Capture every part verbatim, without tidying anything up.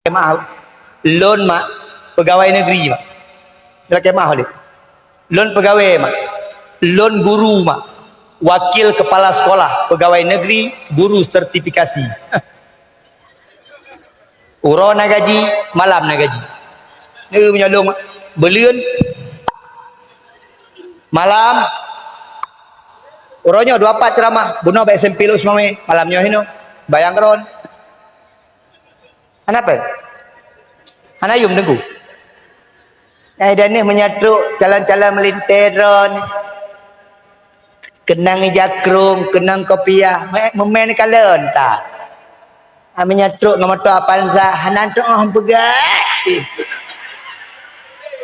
Lakèe meu'ah, lôn mak pegawai negeri mak. Lakèe meu'ah lé. Lôn pegawai mak. Lôn guru mak. Wakil kepala sekolah, pegawai negeri, guru sertifikasi. Uroe na gaji, malam na gaji. Neu meunyoe lôn mak. Beuleuen, malam. Uroe nyoe dua pat ceramah. Bunoe bak S M P Lhokseumawe, malam nyoe hinoe. Bayang keudroe. Hana peue? Hana yum teungku. Eh, dan ni meunyoe trok calon-calon meulintèe droeneuh. Keunong ija krông, keunong kopiah, mé-, meumèn kalon ta. Ah, meunyoe trok ngon moto Avanza, hana trok oh peugah. Ih.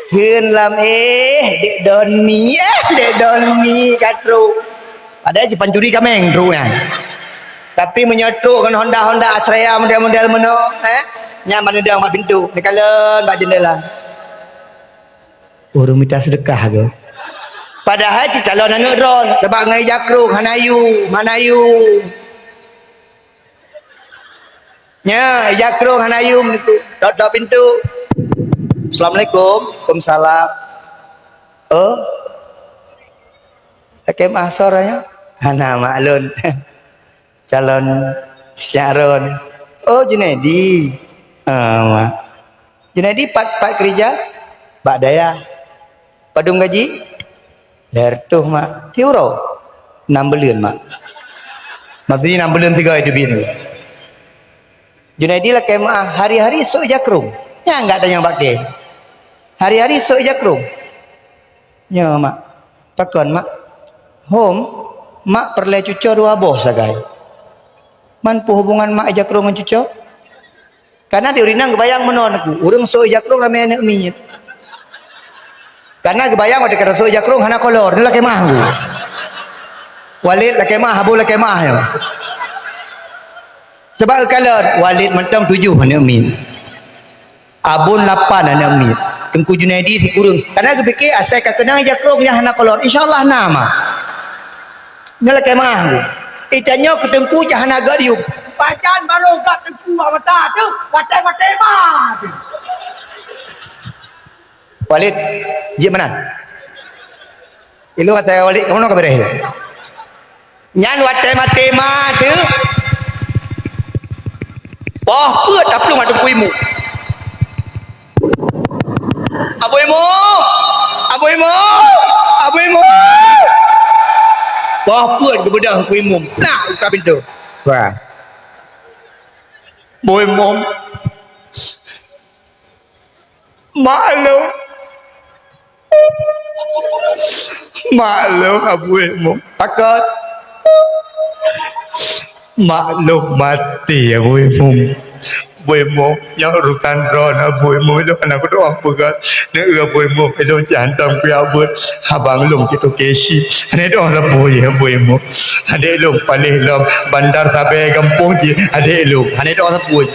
Kheun lom, eh, Dek Doni, eh, Dek Doni ka trok. Padahai si pancuri kaméng trok nyan. Tapi meunyoe trok ngon Honda-Honda Astraya model-model meunoe, eh, nyan ban neudong bak pintoe, neukalon bak jeundela. Ureueng mita seudeukah keu. Padahai si calon aneuk droen, sabab ngon ija krông, hana yum, hana yum. Nyan, ija krông hana yum niko. Tok-tok pintoe. Assalamualaikum. Waalaikumsalam. Oh. Lakèe meu'ah soe nyan? Hana mak lôn. Calon nyak droen. Oh, Junaidi. Ah, mak. Junaidi pat, pat keurija? Bak dayah. Padum gaji? Lhèe reutôh, mak. Tiep uroe? Nam buleuen, mak. Maksudnya nam buleuen sigoe teubiet nyoe. Junaidi lakèe meu'ah hari-hari sôk ija krông. Nyan gata nyang bak kèe. Hari-hari sôk ija krông. Nyoe, mak. Pakon, mak? Hom, mak peureulèe cuco dua boh sagai. Man peue hubungan mak ija krông ngon cuco? Karena di ureueng inong geubayang meunoe niko, ureueng sôk ija krông ramè aneuk miet. Karena geubayang watèe ka sôk ija krông hana kolor, nyoe lakèe meu'ah niko. Walid lakèe meu'ah, Abu lakèe meu'ah nyoe. Coba geukalon, Walid mantong tujoh aneuk miet. Abon lapan aneuk miet. Teungku Junaidi sikureueng. Karena geupike asai ka keunong ija krông nyang hana kolor. Insya Allah na, mak. Nyoe lakèe meu'ah niko. Eh, tanyoe keu teungku cit hana gèt yum. Pajan barô gèt teungku bak mata teuh, watèe-watèe ma teuh. Walid, jeuet meunan. Ilôn asai Walid, kamoe ka beureh. Nyan watèe maté ma teuh. Poh peuet taplueng ateueh Teungku Imum. Abu Imum! Abu Imum! Abu Imum! Poh peuet geubeudôh Teungku Imum. Plak buka pintoe. Wah. Abu Imum. Maklum. Maklum, Abu Imum. Pakon? Maklum maté, Abu Imum. Abu Imum, nyoe urusan droen, Abu Imum. Ilôn hana kudoa peugah. Neu, Abu Imum, ilôn cit hantom kuyak beuet. Abang lôn cit toke chip. Hana doa sapeue, Abu Imum. Adék lôn paléh lom bandar sabe gampông cit. Adék lôn. Hana doa sapeue.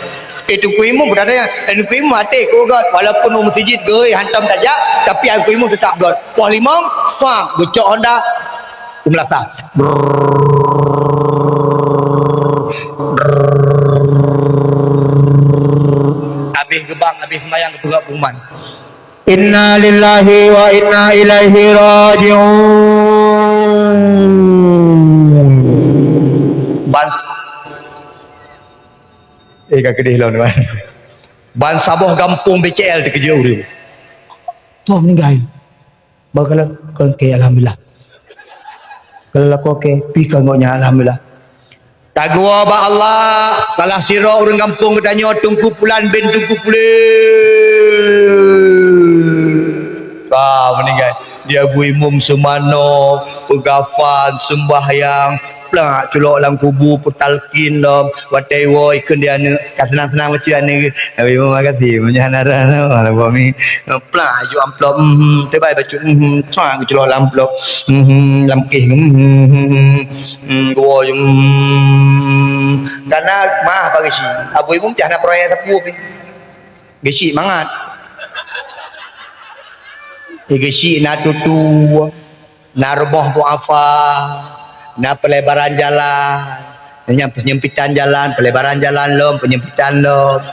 Eh, Teungku Imum peureulèe, eh, Teungku Imum até keu gèt, walaupun u meuseujid geuhôi hantom tajak, tapi Teungku Imum teutap gèt. Poh limong, fam, geucok Honda, u meulasah. Brrrr. Abéh geubang, abéh seumayang, geupeugah pengumuman. Inna lillahi wa inna ilaihi raji'un. Ban Eh, ka keudeh lom, teuma. Ban saboh gampông B C L teukeujot ureueng. Toh meuninggai. Bak kalon, kon kèe, alhamdulillah. Kalon lakoe kèe, pih kon gobnyan, alhamdulillah. Tagoe bak Allah, salah sidroe ureueng gampông geutanyoe Teungku Pulan bin Teungku Pulan. Ka meuninggai. Di Abu Imum seumanoe, peugafan, seumbahyang, plak culok lam kubu, peutalkin lom, watèe iwoe ikheun di aneuk, ka seunang-seunang bacut aneuk, "Abu Imum, makasih, meunyoe hana rhah nyoe, lam boh mi." Plak aju amplop, mhm, teubai bacut, mhm, plak geuculok lam amplop, mhm, lam kéh, mhm, mhm, mhm, geuwoe, mhm. Kana meu'ah bak geuchik, Abu Imum cit hana proyek sapeue pih. Geuchik mangat. Eh, geuchik na tutoe, na rumoh duafa, na peulebaran jalan, nyan peunyempitan jalan, peulebaran jalan lom, peunyempitan lom.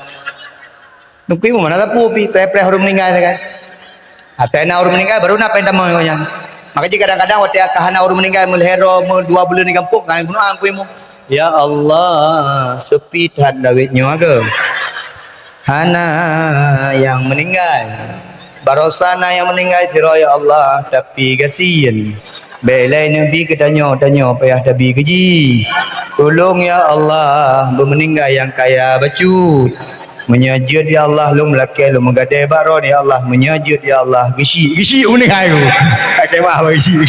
Neukui mu mana sapu pi, preh-preh ureuëng meuninggai sagai. Asai na ureuëng meuninggai baru na péng tamong ngon nyan. Maka jih kadang-kadang watée ka hana ureuëng meuninggai meulhero meudua buleuen di gampông, kan guna angkui mu. Ya Allah, sepi that Daud nyoe agam. Hana nyang meuninggai. Barosa na nyang meuninggai sidroe ya Allah, tapi gasien. Bék lé neubi keu tanyoe, tanyoe payah tabi keu jih. Tulông ya Allah, beumeuninggai nyang kaya bacut. Meunyoe jeuet ya Allah, lôn meulakée lôn meugadée bak droe ya Allah. Meunyoe jeuet ya Allah, geusyik, geusyik meuninggai tu. Akée mah bak geusyik.